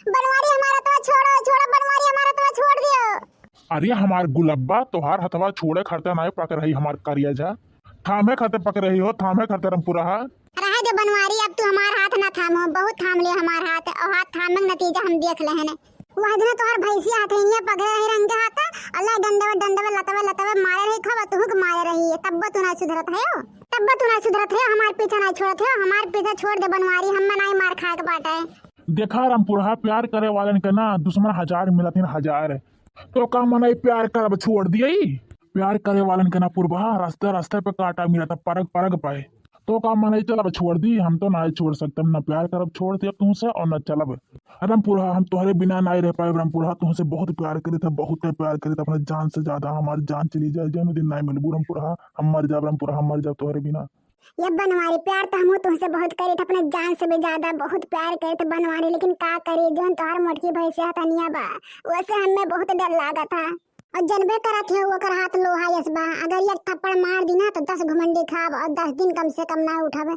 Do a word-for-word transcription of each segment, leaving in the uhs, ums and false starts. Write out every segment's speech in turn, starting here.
बनवारी, हमार हथवा छोड़ो, छोड़ो बनवारी, हमार हथवा छोड़ दियो। अरे हमार गुलब्बा, तोहार हथवा छोड़े खरते नाय पक रही हमार करिया जा। थामे खरते पक रही हो, थामे खरते रमपुरहा। रहे दे बनवारी, अब तू हमार हाथ ना थामो, बहुत थाम ले हमार हाथ, और हाथ थामे के नतीजा हम देख लेहन। वह दिन तोहार भैंसिया हथैनिया पकड़े रही रंगे हाथ, अल्लाह डंडवे डंडवे लतवे लतवे मारे रही, खूब तुहू के मारे रही, तब्बो तू ना सुधरत है हो, तब्बो तू ना सुधरत है, हमार पीछा ना छोड़त है, हमार पीछा छोड़ दे बनवारी, हम नाई मार खाए के बाटे। देखा रमपुरहा, प्यार करे वालन के ना दुश्मन हजार मिलत हैं, हजार। तो का मनई प्यार करब छोड़ दिए? प्यार करे वालन के ना पुरबहा, रास्ते रास्ते पे कांटा मिलत है, परग परग पे। तो का मनई चलब छोड़ दी? हम तो ना छोड़ सकते, ना प्यार करब छोड़ दिए तुमसे और ना चलब। रमपुरहा, हम तोहरे बिना ना रह पाए। रमपुरहा, तुमसे बहुत प्यार करे थे, बहुत प्यार करे थे, अपने जान से ज्यादा हमार जान चली जाए, जौन दिन ना मिलबू रमपुरहा, हम मर जाब रमपुरहा, हम मर जाब तोहरे बिना। ये बनवारी, प्यार तो हमहू तुमसे बहुत करी थे, अपने जान से भी ज्यादा बहुत प्यार करी थे बनवारी, लेकिन का करी, जौन तोहार मोटकी भैंसिया हथनिया बा, वैसे हमें बहुत डर लागा था। और जनबे करत हो, ओकर हाथ लोहा यस बा, अगर एक थप्पड़ मार दी ना, तो दस घुमंडी खाब और दस दिन कम से कम ना उठब।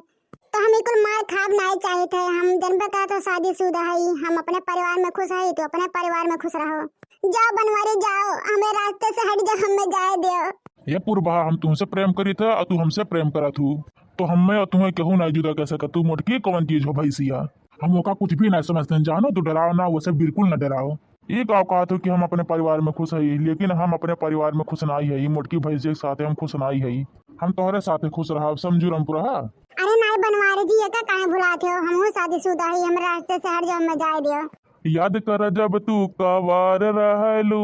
तो हम ई कुल मार खाब नाई चाहत है, हम जनबे करत हो, शादीशुदा है, हम अपने परिवार में खुश है, तो अपने परिवार में खुश रहो। जाओ बनवारी जाओ, हमें रास्ते से हट जाओ, हमें जाए दो। ये पुरबहा, हम तुमसे प्रेम करी था और तू हमसे प्रेम करत हूँ, तो हमें और तुम्हें केहू ना जुदा कर सकत। तू मोटकी कौन चीज हो भैंसिया? हम ओका कुछ भी ना समझते हैं, जानो, तू डराओ ना, वैसे बिल्कुल ना डराओ। ये का कहत हो कि हम अपने परिवार में खुश हई, लेकिन हम अपने परिवार में खुश नाई हई, मोटकी भैंसिया के साथे हम खुश नाई हई। हम तोहरे साथे खुश रहब, समझू रमपुरहा। अरे नाई बनवारी जी, ये का काहे भुलात हो? हमहू शादीशुदा हई, हमरे रास्ते से हट जाओ, हमें जाए दियो। याद कर जब तू कवार रहलू,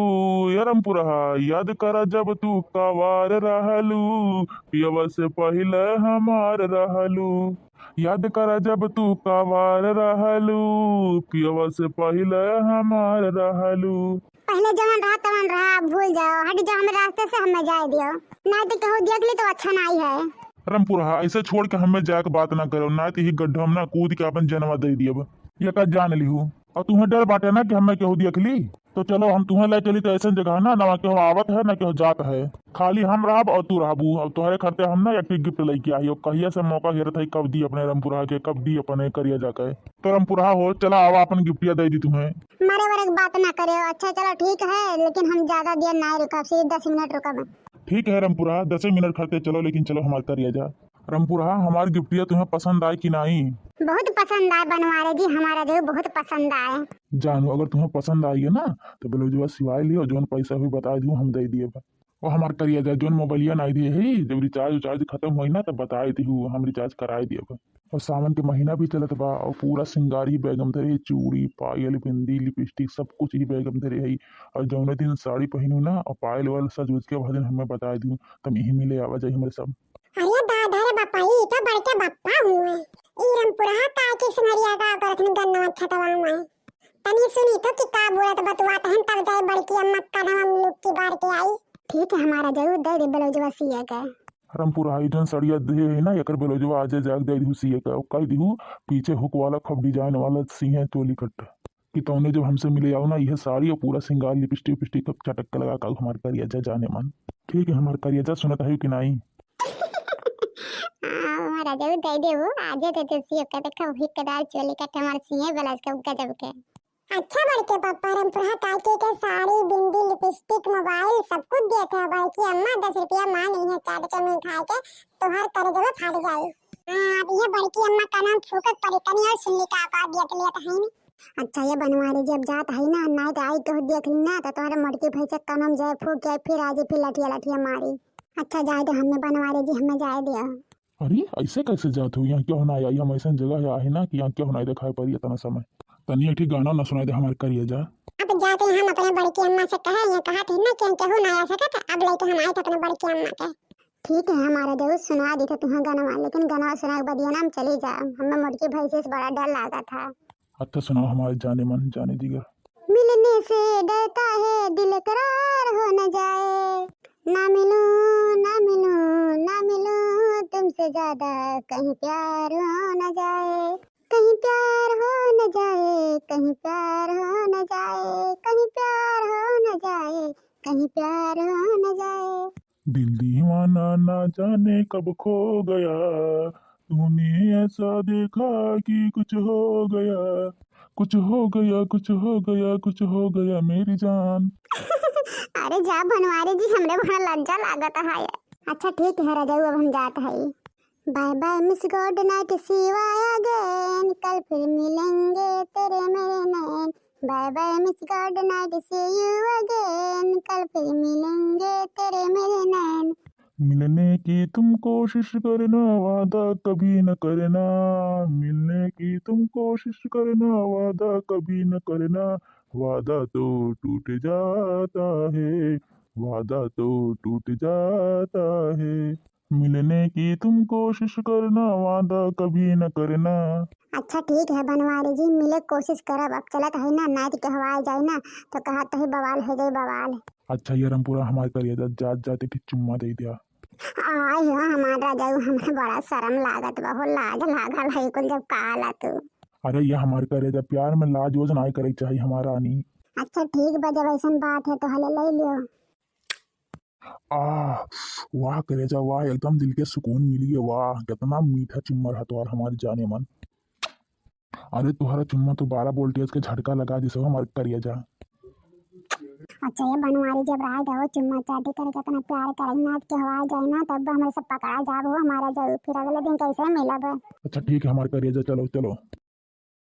ए रमपुरहा, याद कर जब तू कवार रहलू, पियवा से पहिले हमार रहलू। याद कर जब तू कवार रहलू, पियवा से पहिले हमार रहलू। पहिले जवन रहा तवन रहा, अब भूल जाओ, हट जाओ हमरे रास्ते से, हमें जाए दियो, नाई तो केहू देख ली तो अच्छा नाई है। रमपुरहा, ऐसे छोड़ के हमें जाए के बात ना करो, नाई तो यही गड्ढा में ना कूद के अपन जनवा दे दियब। ये का जान लिहू? और तुम्हें डर बाटे ना कि हमें केहू देख ली, तो चलो हम तुम्हें ले चली तो ऐसन जगह ना, ना केहू आवत है ना केहू जात है, खाली हम रहब और तू रहबू। और तोहरे खरते हम ना एक ठे गिफ्ट लेके आई, और कहिया से मौका घेरत है कब दी अपने रमपुरहा के, कब दी अपने करिया जाके। तो रमपुरहा हो, चला आवा अपन गिफ्टिया दे दी तुम्हें। मारे वारे के बात ना करे। अच्छा चलो ठीक है, लेकिन हम ज्यादा देर ना रुकब, सिर्फ दस मिनट रुकब। ठीक है रमपुरहा, दसे मिनट खरते चलो, लेकिन चलो हमार करिया जा। रमपुरहा, हमार गिफ्टिया तुम्हें पसंद आए कि नाई? बहुत पसंद आए बनवारी जी, हमारा जो बहुत पसंद आए। जानू, अगर तुम्हें पसंद आई है ना, तो ब्लाउजवा सिवाए लियो, जौन पैसा हुई बताए दियो, हम दे दिए। और हमार करिया जा, जौन मोबाइलिया नाई दिए है, जब रिचार्ज उचार्ज खत्म होई ना, तब बताए दिहू, हम रिचार्ज कराए दिए। और सावन के महीना भी चलत बा, और पूरा सिंगार ही बैग में धरे, चूड़ी, पायल, बिंदी, लिपस्टिक, सब कुछ ही बैग में धरे है। और जौने दिन साड़ी पहनू ना, और पायल वायल सज उज के, वह दिन हमें बताए दिहू, तब यही मिले आवा जाई हमरे सब। अरे दादा रे बापा, ई तो बड़के बापा हुए। ई रमपुरहा का के सिंहरिया का करत में गन्नवा खेतवा में। तनी सुनी तो कि का बोलत बतुआत हन, तब जाए बड़की अम्मा कनवा में लुक्की बार के आई। ठीक है, हमारा जरूर दे दे ब्लाउजवा सिए के। रमपुरहा, ई जौन सड़िया दे है ना, एकर ब्लाउजवा आजे जाके दे दिहू सिए के। और कह दिहू पीछे हुक वाला खूब डिजाइन वाला सिए चोली कट। कि तौने जब हमसे मिले आओ ना, यह साड़ी और पूरा सिंगार, लिपस्टिक उपिस्टिक सब चटक के लगा के आओ हमार करिया जा जाने मन। ठीक है हमार करिया जा, सुनत है कि नाई? हाँ, हमारा जरूर दे दे वो, आजे दे दे सिए के, देखो हिकदार चोली कट हमार सिए ब्लाउज के गजब के। अच्छा बड़के पप्पा, रमपुरहा काकी के साड़ी, बिंदी, लिपस्टिक, मोबाइल सब कुछ देत है। बड़की अम्मा दस रुपया मांग ली है चाट चाउमीन खाए के, तोहार करेजवा फाट जाई। हाँ, अब ये बड़की अम्मा का नाम फूकत पड़ी, तनी और सुन ली का औकात दिया तो लेत है। अच्छा ये बनवारी जी, अब जात है ना, नाई तो आई केहू देख ली ना, तो तोहरे मोटकी भैंसे कनम जाए फूक जाए, फिर आज फिर लठिया लठिया मारी। अच्छा जाए दे हमें बनवारी जी, हमें जाए दे। अरे ऐसे कैसे जात हो? यहाँ केहू ना आई, हम ऐसा जगह है आहे ना कि यहाँ केहू ना दिखाई पड़ी इतना समय। तनी एक ठे गाना ना सुनाई दे हमारे करिया जा। अब जाके हम अपने बड़की अम्मा से कहे, ये कहा थी ना कि केहू ना आ सकत, अब लेके हम आए थे अपने बड़की अम्मा के। ठीक है हमारा जरूर सुना दी थे तुम्हें गाना, लेकिन गाना सुनाए के बाद ये ना हम चली जा, हमें मोटकी भैंसे से बड़ा डर लागा था। अच्छा सुनाओ हमारे जाने मन, जाने जिगर। मिलने से डरता है दिल करार हो न जाए, ना मिलूं, ना मिलूं, ना मिलूं तुमसे ज्यादा, कहीं प्यार हो न जाए, कहीं प्यार हो न जाए, कहीं प्यार हो न जाए, कहीं प्यार हो न जाए, कहीं प्यार हो न जाए। दिल दीवाना ना जाने कब खो गया, तूने ऐसा देखा कि कुछ हो गया, कुछ हो गया, कुछ हो गया, कुछ हो गया मेरी जान। अरे जा बनवारी जी, हमरे बड़ा लज्जा लागत है। अच्छा ठीक है रजऊ, अब हम जात हई। Bye bye miss, good night, see you again, कल फिर मिलेंगे तेरे मेरे नैन। Bye bye miss, good night, see you again, कल फिर मिलेंगे तेरे मेरे नैन। मिलने की तुम कोशिश करना, वादा कभी न करना। मिलने की तुम कोशिश करना, वादा कभी न करना। वादा तो टूट जाता है, वादा तो टूट जाता है। मिलने की तुम कोशिश करना, वादा कभी न करना। अच्छा ठीक है बनवारी जी, मिले कोशिश करब। अब चलत है ना, नाइट के हवाए जाए ना, तो कहत है बवाल हो जाए बवाल। अच्छा ये रमपुरा हमार करिया जा, जात जाते ठीक चुम्मा दे दिया। आय हो हमार राजाऊ, हमें बड़ा शर्म लागत बा हो, लाज लागल है कुल जब कहला तू। अरे ये हमार करेजा, प्यार में लाज वोज ना करे के चाही हमार रानी। अच्छा ठीक बा, जब ऐसन बात है तो हले ले लियो। आह, वाह करेजा वाह, एकदम दिल के सुकून मिली है। वाह कितना मीठा चुम्मा रहा तोहार हमार जाने मन। अरे तोहरा चुम्मा तो बारह वोल्टेज के झटका लगा दिस हो हमार करेजा। अच्छा ये बनवारी, जब राय दहो चुम्मा चाटी करके इतना प्यार करे, नाइट के हवाए जाए ना, तब हमरे सब पकड़ा जाब हो हमार राजाऊ, फिर अगले दिन कैसे मिलब? अच्छा ठीक है हमार करेजा, चलो चलो।